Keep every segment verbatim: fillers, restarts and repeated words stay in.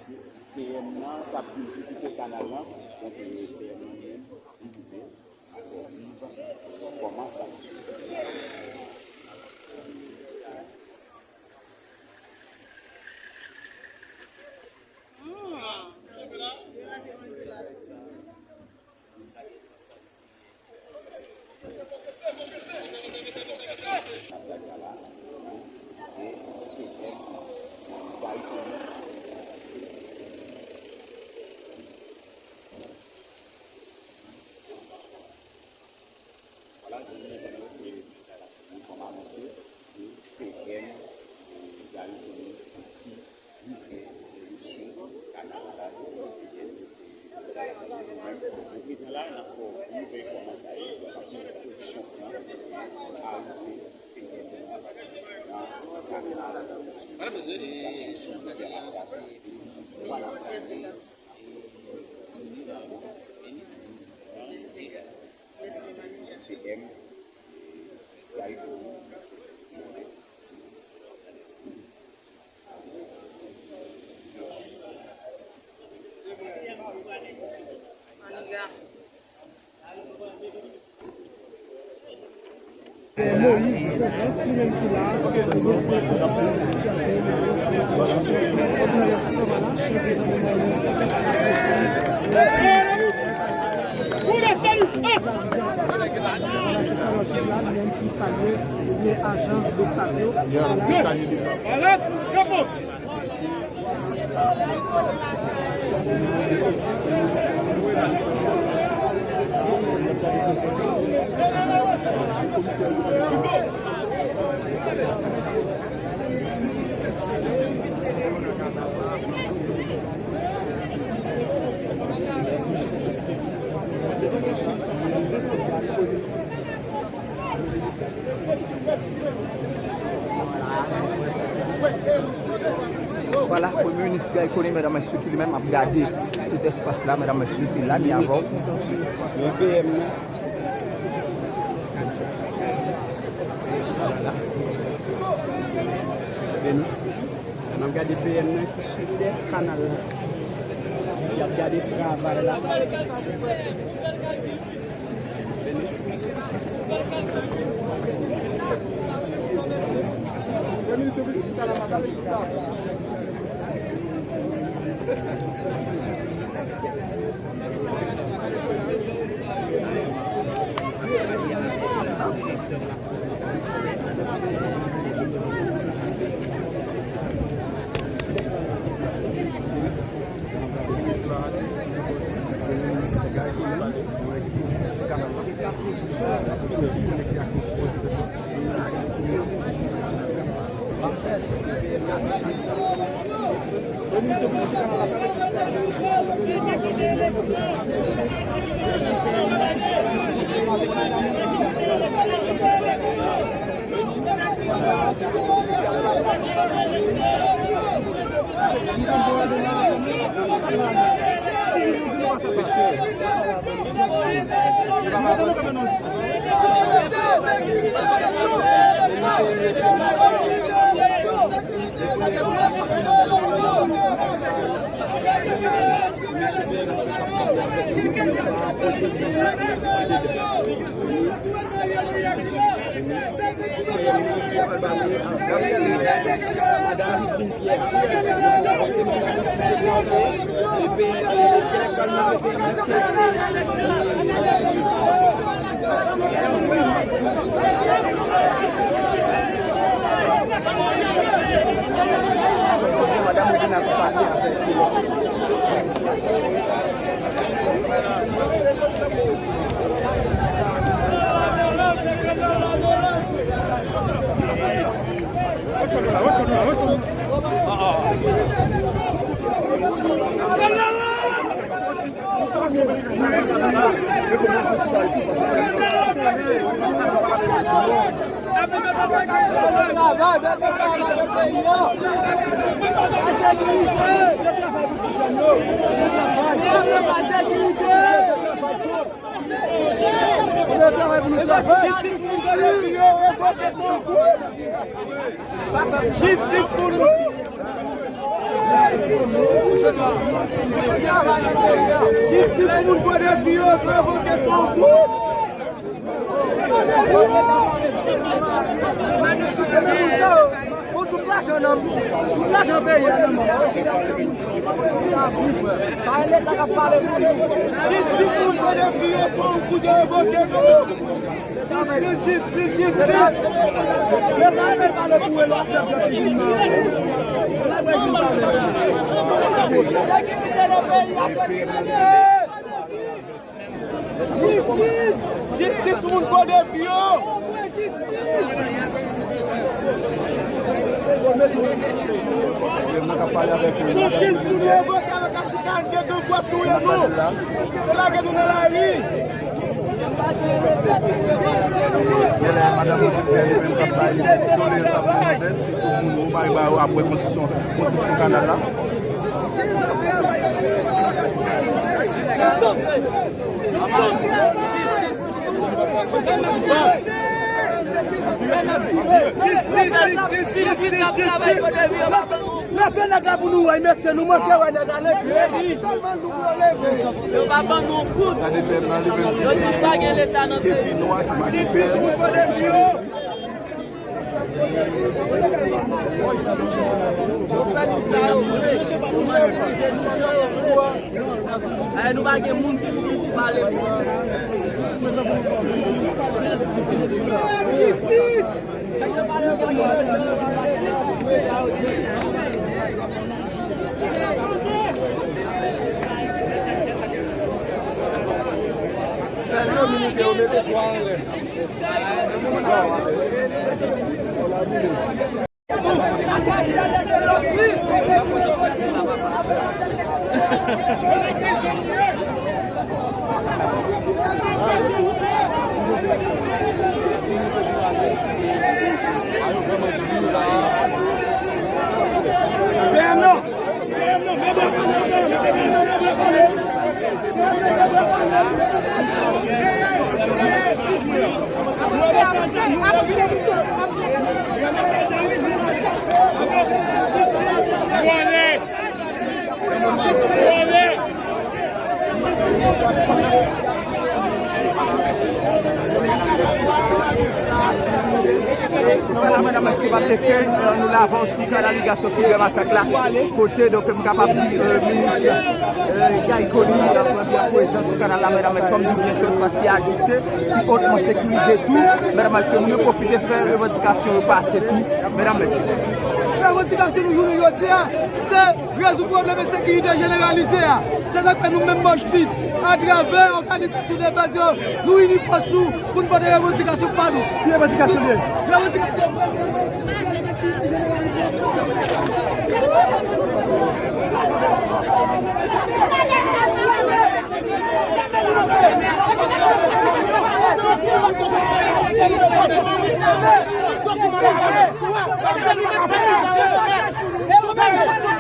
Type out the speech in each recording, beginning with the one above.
P M nan t ap vin vizite kanal lan, donk, P M nan menm, li rive, Akò Viv kòmanse ap swiv. Vwala, zanmi yo, pandan yo te, nou kòm anonse, se P M, e, Gary Conille ki rive, e, sou kanal la, e, P M, e, nou menm, nou prezan la, n ap fè w viv kòman sa ye, anpil solisyon pran, arive, P M, nan kanal la, sou, sou, sou, sou, sou, P M, Moïse Joseph, li menm ki la, pou adrese sitiyasyon yo, sitiyasyon yo, chèf gouvènman yo, Pou le salut, hein! Vwala, se sa nou fè la, li menm ki salye, li ajan de salye. Arrête, repos. Vwala, Premye Minis Guy Conille, medam, mesye, ki li menm ap gade tout espas la, medam, mesye, se la, li avè w. P M nan. Vini. N ap gade P M nan ki sou tèt kanal la. Y ap gade travay la. Vini. Jistis pou nou! Jistis pou nou! Jistis pou moun Kodevi yo, revoke Sonko. Pou tout lajan nan, tout lajan peyi a nan men. Pa leta k ap pale pou nou. Jistis pou moun Kodevi yo, Sonko revoke nou. Jistis, jistis, jistis. Leta vle pale pou yo, lòt pèp yo ki vin nan. Jistis! Jistis pou moun Kodevi yo! Jistis pou nou revoke avèk atik karannde gang w ap touye nou! Yo lage nou nan lari! Genlè madanm nan te fè li menm k ap bay kondoleyans ap demande si tout moun ou bay ba yo apre konstriksyon, konstriksyon kanal la. Frape nèg la pou nou wè, mesye, nou manke wè nèg la leve. Yo pa ban nou goud. Yo di sa gen leta nan peyi. Ay, nou pa gen moun ki pou vin pou pale pou sa. Sèl yo minite yo mete twa anlè. Medam, mesye, pa teke, euh, nou la avan sou kanal Ligasyon sou Gran Masak la. Kote, donk, m kapab di, euh, minis, euh, Guy Conille, euh, pran byen prezans sou kanal la, medam, mesye, kòm di byen chans, paske a doute, pi otman sekirize tou. Medam, mesye, moun yo pwofite fè revandikasyon yo pase tou, medam, mesye. Revandikasyon nou jounen jodi a, se rezoud pwoblèm ensekirite jeneralize a. Se sa k fè nou menm Mosh Pit, atravè òganizasyon de baz yo, nou ini fòs nou pou n pote revandikasyon pa nou. Ki revandikasyon nou ye? Revandikasyon premyèman.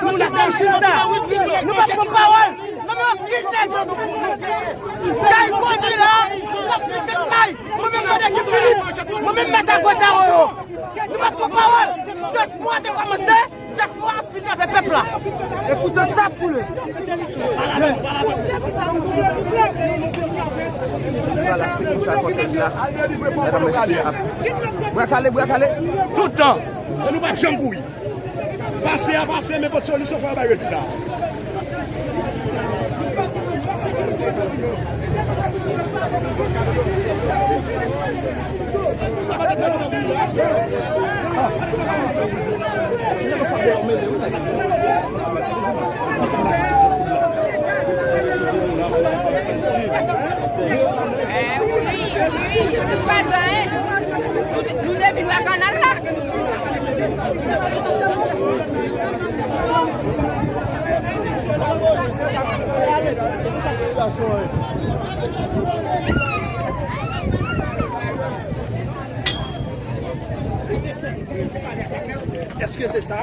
Nou la nan chita. Nou pa pran pawòl. Nan men okenn nèg. Kay kote la, n ap fite kay. Mwen menm mande ki Filip. Mwen menm mèt a gòt a yo. Nou pa pran pawòl. Dyaspo a te kòmanse. Dyaspo a ap fini avèk pèp la. E poutan sa ap koule. Vwala, se konsa kòtèj la, medam, mesye, ap bwa kale, bwa kale. Tout tan. E nou p ap janm kouri. Pase a pase, men pot solisyon fò yo bay rezilta. Nou te vin wè kanal la. Èske se sa?